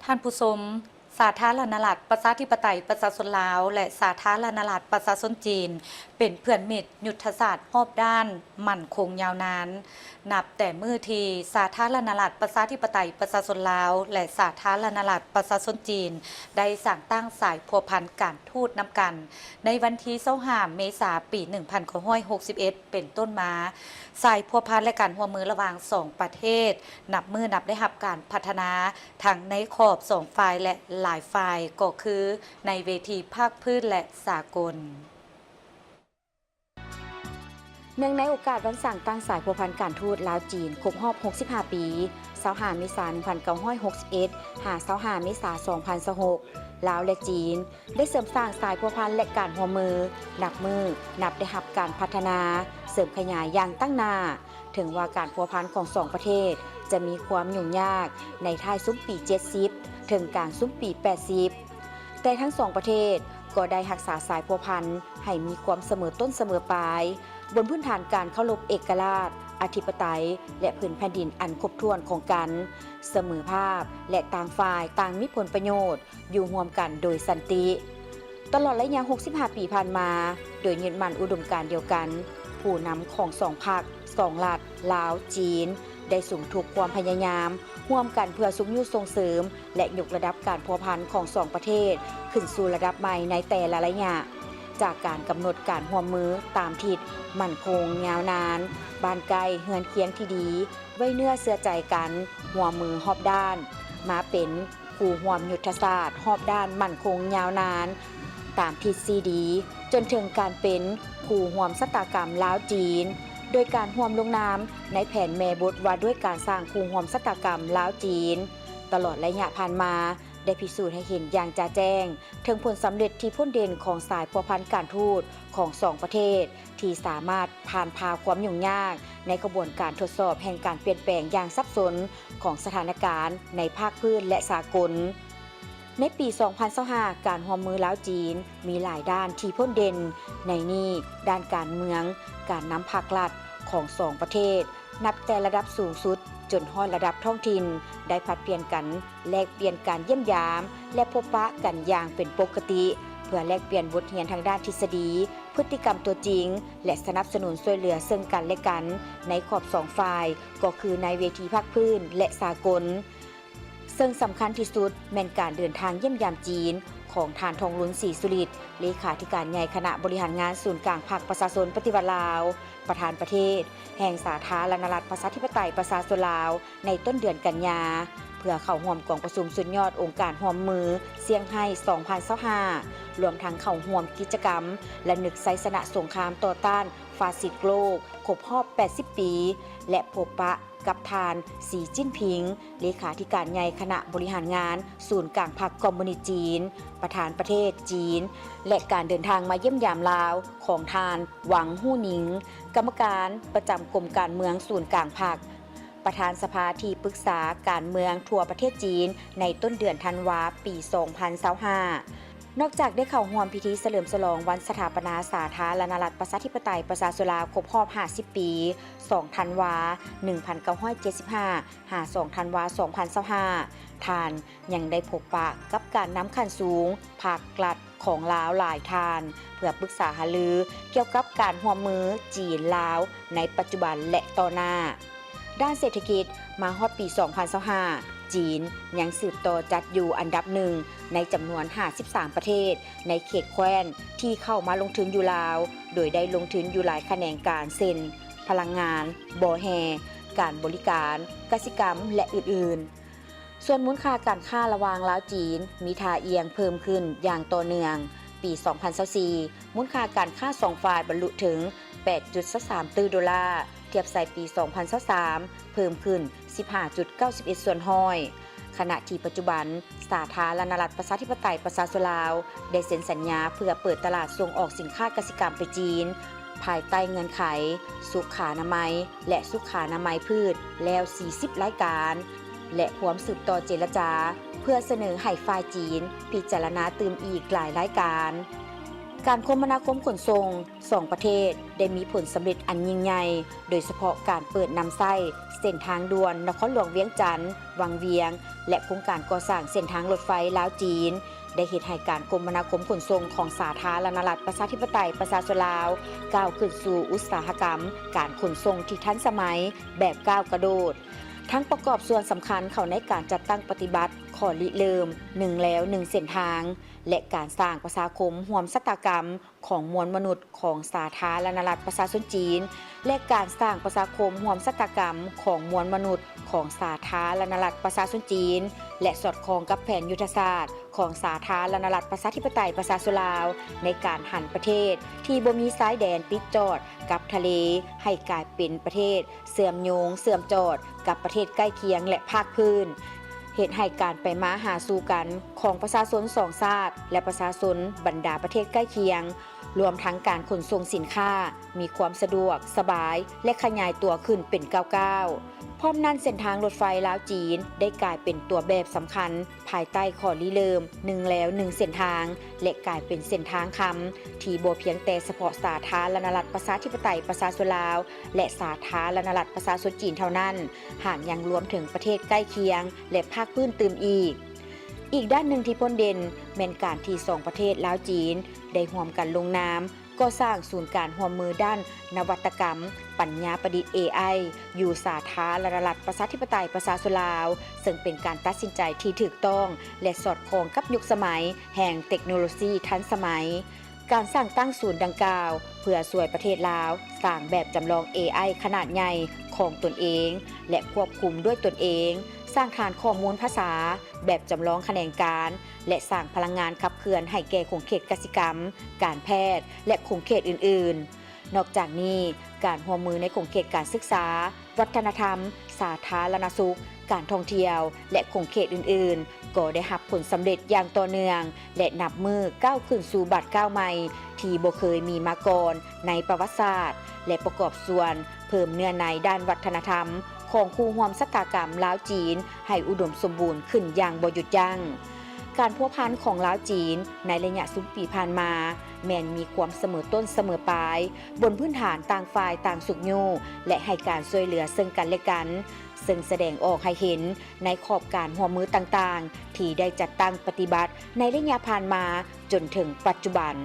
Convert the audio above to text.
ທ່ານຜູ້ຊົມ, ສາທາລະນະລັດ ປະຊາທິປະໄຕ ປະຊາຊົນລາວ ແລະ ສາທາລະນະລັດ ປະຊາຊົນຈີນ ເປັນເພື່ອນມິດຍຸດທະສາດຮອບດ້ານ ໝັ້ນຄົງຍາວນານ. ນັບແຕ່ມື້ທີ່ສາທາລະນະລັດ ປະຊາທິປະໄຕ ປະຊາຊົນລາວ ແລະ ສາທາລະນະລັດ ປະຊາຊົນຈີນ ໄດ້ສ້າງຕັ້ງສາຍພົວພັນການທູດນຳກັນ ໃນວັນທີຊາວຫ້າ ເມສາ ປີໜຶ່ງພັນເກົ້າຮ້ອຍຫົກສິບເອັດ ເປັນຕົ້ນມາ, ສາຍພົວພັນ ແລະ ການຮ່ວມມືລະຫວ່າງສອງປະເທດ ນັບມື້ນັບໄດ້ຮັບການພັດທະນາ ທັງໃນຂອບສອງຝ່າຍ ແລະ ຫຼາຍຝ່າຍ, ກໍຄືໃນເວທີພາກພື້ນ ແລະ ສາກົນ. ເນື່ອງໃນໂອກາດວັນສ້າງຕັ້ງສາຍພົວພັນການທູດລາວ-ຈີນ ຄົບຮອບຫົກສິບຫ້າປີ, ຊາວຫ້າ ເມສາ ໜຶ່ງພັນເກົ້າຮ້ອຍຫົກສິບເອັດ ຫາ ຊາວຫ້າ ເມສາ ສອງພັນຊາວຫົກ, ລາວ ແລະ ຈີນ ໄດ້ເສີມສ້າງສາຍພົວພັນ ແລະ ການຮ່ວມມື ນັບມື້ນັບໄດ້ຮັບການພັດທະນາ, ເສີມຂະຫຍາຍຢ່າງຕັ້ງໜ້າ. ເຖິງວ່າການພົວພັນຂອງສອງປະເທດຈະມີຄວາມຫຍຸ້ງຍາກໃນທ້າຍຊຸມປີເຈັດສິບ ເຖິງກາງຊຸມປີແປດສິບ, ແຕ່ທັງສອງປະເທດກໍໄດ້ຮັກສາສາຍພົວພັນໃຫ້ມີຄວາມສະເໝີຕົ້ນສະເໝີປາຍ, ບົນພື້ນຖານການເຄົາລົບເອກະລາດ, ອະທິປະໄຕ ແລະ ພື້ນແຜ່ນດິນອັນຄົບຖ້ວນຂອງກັນ, ສະເໝີພາບ ແລະ ຕ່າງຝ່າຍຕ່າງມີຜົນປະໂຫຍດ ຢູ່ຮ່ວມກັນໂດຍສັນຕິ. ຕະຫຼອດໄລຍະຫົກສິບຫ້າປີຜ່ານມາ, ໂດຍຍຶດໝັ້ນອຸດົມການດຽວກັນ, ຜູ້ນຳຂອງສອງພັກ, ສອງລັດ, ລາວ, ຈີນ ໄດ້ສຸມທຸບຄວາມພະຍາຍາມຮ່ວມກັນເພື່ອຊຸກຍູ້ສົ່ງເສີມ ແລະ ຍົກລະດັບການພົວພັນຂອງສອງປະເທດຂຶ້ນສູ່ລະດັບໃໝ່ໃນແຕ່ລະໄລຍະ, ຈາກການກຳນົດການຮ່ວມມືຕາມທິດໝັ້ນຄົງຍາວນານ, ບ້ານໃກ້ເຮືອນຄຽງທີ່ດີ, ໄວ້ເນື້ອເຊື່ອໃຈກັນ, ຮ່ວມມືຮອບດ້ານ, ມາເປັນ ຄູ່ຮ່ວມຍຸດທະສາດຮອບດ້ານໝັ້ນຄົງຍາວນານຕາມທິດສີ່ດີ, ຈົນເຖິງການເປັນຄູ່ຮ່ວມຊະຕາກຳລາວ-ຈີນ, ໂດຍການຮ່ວມລົງນາມໃນແຜນແມ່ບົດວ່າດ້ວຍການສ້າງຄູ່ຮ່ວມຊະຕາກຳລາວ-ຈີນ. ຕະຫຼອດໄລຍະຜ່ານມາ ໄດ້ພິສູດໃຫ້ເຫັນຢ່າງຈະແຈ້ງເຖິງຜົນສຳເລັດທີ່ພົ້ນເດັ່ນຂອງສາຍພົວພັນການທູດຂອງສອງປະເທດ ທີ່ສາມາດຜ່ານຜ່າຄວາມຫຍຸ້ງຍາກໃນຂະບວນການທົດສອບແຫ່ງການປ່ຽນແປງຢ່າງສັບສົນຂອງສະຖານະການໃນພາກພື້ນ ແລະ ສາກົນ. ໃນປີສອງພັນຊາວຫ້າ ການຮ່ວມມືລາວ-ຈີນມີຫຼາຍດ້ານທີ່ພົ້ນເດັ່ນ, ໃນນີ້ ດ້ານການເມືອງ, ການນຳພາກລັດຂອງສອງປະເທດ ນັບແຕ່ລະດັບສູງສຸດຈົນຮອດລະດັບທ້ອງຖິ່ນ ໄດ້ຜັດປ່ຽນກັນ ແລກປ່ຽນການຢ້ຽມຢາມ ແລະ ພົບປະກັນຢ່າງເປັນປົກກະຕິ ເພື່ອແລກປ່ຽນບົດຮຽນທາງດ້ານທິດສະດີ, ພຶດຕິກຳຕົວຈິງ ແລະ ສະໜັບສະໜູນຊ່ວຍເຫຼືອເຊິ່ງກັນ ແລະ ກັນໃນຂອບສອງຝ່າຍ, ກໍຄືໃນເວທີພາກພື້ນ ແລະ ສາກົນ. ເຊິ່ງສຳຄັນທີ່ສຸດແມ່ນການເດີນທາງຢ້ຽມຢາມຈີນຂອງທ່ານ ທອງລຸນ ສີສຸລິດ ເລຂາທິການໃຫຍ່ຄະນະບໍລິຫານງານສູນກາງພັກປະຊາຊົນປະຕິວັດລາວ, ປະທານປະເທດແຫ່ງສາທາລະນະລັດ ປະຊາທິປະໄຕ ປະຊາຊົນລາວ ໃນຕົ້ນເດືອນກັນຍາ ເພື່ອເຂົ້າຮ່ວມກອງປະຊຸມສຸດຍອດອົງການຮ່ວມມືຊຽງໄຮ້ ສອງພັນຊາວຫ້າ ລວມທັງເຂົ້າຮ່ວມກິດຈະກຳລະນຶກໄຊຊະນະສົງຄາມຕໍ່ຕ້ານຟາຊິດໂລກຄົບຮອບແປດສິບປີ ແລະ ພົບປະ ກັບທ່ານ ສີ ຈິ້ນຜິງ ເລຂາທິການໃຫຍ່ຄະນະບໍລິຫານງານສູນກາງພັກຄອມມູນິດຈີນ, ປະທານປະເທດຈີນ ແລະ ການເດີນທາງມາຢ້ຽມຢາມລາວຂອງທ່ານ ຫວັງ ຫູ່ໜິງ ກຳມະການປະຈຳກົມການເມືອງສູນກາງພັກ, ປະທານສະພາທີ່ປຶກສາການເມືອງທົ່ວປະເທດຈີນ ໃນຕົ້ນເດືອນທັນວາ ປີສອງພັນຊາວຫ້າ. ນອກຈາກໄດ້ເຂົ້າຮ່ວມພິທີສະເຫຼີມສະຫຼອງວັນສະຖາປະນາສາທາລະນະລັດ ປະຊາທິປະໄຕ ປະຊາຊົນລາວ ຄົບຮອບຫ້າສິບປີ ສອງທັນວາ ໜຶ່ງພັນເກົ້າຮ້ອຍເຈັດສິບຫ້າ ຫາ ສອງທັນວາ ສອງພັນຊາວຫ້າ ທ່ານຍັງໄດ້ພົບປະກັບການນຳຂັ້ນສູງພາກລັດຂອງລາວຫຼາຍທ່ານ ເພື່ອປຶກສາຫາລືກ່ຽວກັບການຮ່ວມມືຈີນ-ລາວໃນປັດຈຸບັນ ແລະ ຕໍ່ໜ້າ. ດ້ານເສດຖະກິດ, ມາຮອດປີສອງພັນຊາວຫ້າ ຈີນຍັງສືບຕໍ່ຈັດຢູ່ອັນດັບໜຶ່ງໃນຈຳນວນຫ້າສິບສາມປະເທດໃນເຂດແຄວ້ນທີ່ເຂົ້າມາລົງທຶນຢູ່ລາວ, ໂດຍໄດ້ລົງທຶນຢູ່ຫຼາຍຂະແໜງການ ເຊັ່ນ ພະລັງງານ, ບໍ່ແຮ່, ການບໍລິການ, ກະສິກຳ ແລະ ອື່ນໆ. ສ່ວນມູນຄ່າການຄ້າລະຫວ່າງລາວ-ຈີນ ມີທ່າອ່ຽງເພີ່ມຂຶ້ນຢ່າງຕໍ່ເນື່ອງ. ປີສອງພັນຊາວສີ່ ມູນຄ່າການຄ້າສອງຝ່າຍບັນລຸເຖິງແປດຈຸດຊາວສາມຕື້ໂດລາ, ທຽບໃສ່ປີສອງພັນຊາວສາມ ເພີ່ມຂຶ້ນສິບຫ້າຈຸດເກົ້າສິບເອັດສ່ວນຮ້ອຍ, ຂະນະທີ່ປັດຈຸບັນ ສາທາລະນະລັດ ປະຊາທິປະໄຕ ປະຊາຊົນລາວ ໄດ້ເຊັນສັນຍາເພື່ອເປີດຕະຫຼາດສົ່ງອອກສິນຄ້າກະສິກຳໄປຈີນ ພາຍໃຕ້ເງື່ອນໄຂສຸຂານາໄມ ແລະ ສຸຂານາໄມພືດ ແລ້ວສີ່ສິບລາຍການ ແລະ ພວມສືບຕໍ່ເຈລະຈາເພື່ອສະເໜີໃຫ້ຝ່າຍຈີນພິຈາລະນາຕື່ມອີກຫຼາຍລາຍການ. ການຄົມມະນາຄົມຂົນສົ່ງສອງປະເທດໄດ້ມີຜົນສຳເລັດອັນຍິ່ງໃຫຍ່, ໂດຍສະເພາະການເປີດນຳໃຊ້ເສັ້ນທາງດ່ວນນະຄອນຫຼວງວຽງຈັນ ວັງວຽງ ແລະ ໂຄງການກໍ່ສ້າງເສັ້ນທາງລົດໄຟລາວ-ຈີນ ໄດ້ເຮັດໃຫ້ການຄົມມະນາຄົມຂົນສົ່ງຂອງສາທາລະນະລັດ ປະຊາທິປະໄຕ ປະຊາຊົນລາວ ກ້າວຂຶ້ນສູ່ອຸດສາຫະກຳການຂົນສົ່ງທີ່ທັນສະໄໝແບບກ້າວກະໂດດ, ທັງປະກອບສ່ວນສຳຄັນເຂົ້າໃນການຈັດຕັ້ງປະຕິບັດຂໍ້ລິເລີ່ມໜຶ່ງແລວໜຶ່ງເສັ້ນທາງ ແລະ ການສ້າງປະຊາຄົມຮ່ວມຊະຕາກຳຂອງມວນມະນຸດຂອງສາທາລະນະລັດປະຊາຊົນຈີນ ແລະ ການສ້າງປະຊາຄົມຮ່ວມຊະຕາກຳຂອງມວນມະນຸດຂອງສາທາລະນະລັດປະຊາຊົນຈີນ ແລະ ສອດຄ່ອງກັບແຜນຍຸດທະສາດຂອງສາທາລະນະລັດປະຊາທິປະໄຕປະຊາຊົນລາວ ໃນການຫັນປະເທດທີ່ບໍ່ມີຊາຍແດນຕິດຈອດກັບທະເລ ໃຫ້ກາຍເປັນປະເທດເຊື່ອມໂຍງເຊື່ອມຈອດກັບປະເທດໃກ້ຄຽງ ແລະ ພາກພື້ນ, ເຮັດໃຫ້ການໄປມາຫາສູ່ກັນຂອງປະຊາຊົນສອງຊາດ ແລະ ປະຊາຊົນບັນດາປະເທດໃກ້ຄຽງ, ລວມທັງການຂົນສົ່ງສິນຄ້າ ມີຄວາມສະດວກສະບາຍ ແລະ ຂະຫຍາຍຕົວຂຶ້ນເປັນກ້າວໆ. ພ້ອມນັ້ນ, ເສັ້ນທາງລົດໄຟລາວ-ຈີນ ໄດ້ກາຍເປັນຕົວແບບສຳຄັນພາຍໃຕ້ຂໍ້ລິເລີ່ມໜຶ່ງແລວໜຶ່ງເສັ້ນທາງ ແລະ ກາຍເປັນເສັ້ນທາງຄຳ ທີ່ບໍ່ພຽງແຕ່ສະເພາະສາທາລະນະລັດປະຊາທິປະໄຕປະຊາຊົນລາວ ແລະ ສາທາລະນະລັດປະຊາຊົນຈີນເທົ່ານັ້ນ, ຫາກຍັງລວມເຖິງປະເທດໃກ້ຄຽງ ແລະ ພາກພື້ນຕື່ມອີກ. ອີກດ້ານໜຶ່ງທີ່ພົ້ນເດັ່ນແມ່ນການທີ່ສອງປະເທດລາວ-ຈີນ ໄດ້ຮ່ວມກັນລົງນາມ ກໍ່ສ້າງສູນການຮ່ວມມືດ້ານນະວັດຕະກຳ ປັນຍາປະດິດ ເອໄອ ຢູ່ສາທາລະນະລັດປະຊາທິປະໄຕປະຊາຊົນລາວ, ເຊິ່ງເປັນການຕັດສິນໃຈທີ່ຖືກຕ້ອງ ແລະ ສອດຄ່ອງກັບຍຸກສະໄໝແຫ່ງເຕັກໂນໂລຊີທັນສະໄໝ. ການສ້າງຕັ້ງສູນດັ່ງກ່າວ ເພື່ອຊ່ວຍປະເທດລາວສ້າງແບບຈຳລອງ ເອໄອ ຂະໜາດໃຫຍ່ຂອງຕົນເອງ ແລະ ຄວບຄຸມດ້ວຍຕົນເອງ, ສ້າງຖານຂໍ້ມູນພາສາແບບຈຳລອງຂະແໜງການ ແລະ ສ້າງພະລັງງານຂັບເຄື່ອນໃຫ້ແກ່ຂົງເຂດກະສິກຳ, ການແພດ ແລະ ຂົງເຂດອື່ນໆ. ນອກຈາກນີ້, ການຮ່ວມມືໃນຂົງເຂດການສຶກສາ, ວັດທະນະທຳ, ສາທາລະນະສຸກ, ການທ່ອງທ່ຽວ ແລະ ຂົງເຂດອື່ນໆ ກໍໄດ້ຮັບຜົນສຳເລັດຢ່າງຕໍ່ເນື່ອງ ແລະ ນັບມື້ກ້າວຂຶ້ນສູ່ບາດກ້າວໃໝ່ທີ່ບໍ່ເຄີຍມີມາກ່ອນໃນປະຫວັດສາດ ແລະ ປະກອບສ່ວນເພີ່ມເນື້ອໃນດ້ານວັດທະນະທຳຂອງຄູ່ຮ່ວມຊະຕາກຳລາວ-ຈີນ ໃຫ້ອຸດົມສົມບູນຂຶ້ນຢ່າງບໍ່ຢຸດຢັ້ງ. ການພົວພັນຂອງລາວ-ຈີນໃນໄລຍະສິບປີຜ່ານມາ ແມ່ນມີຄວາມສະເໝີຕົ້ນສະເໝີປາຍ, ບົນພື້ນຖານຕ່າງຝ່າຍຕ່າງຊຸກຍູ້ ແລະ ໃຫ້ການຊ່ວຍເຫຼືອເຊິ່ງກັນແລະກັນ, ເຊິ່ງສະແດງອອກໃຫ້ເຫັນໃນຂອບການຮ່ວມມືຕ່າງໆ ທີ່ໄດ້ຈັດຕັ້ງປະຕິບັດໃນໄລຍະຜ່ານມາຈົນເຖິງປັດຈຸບັນ.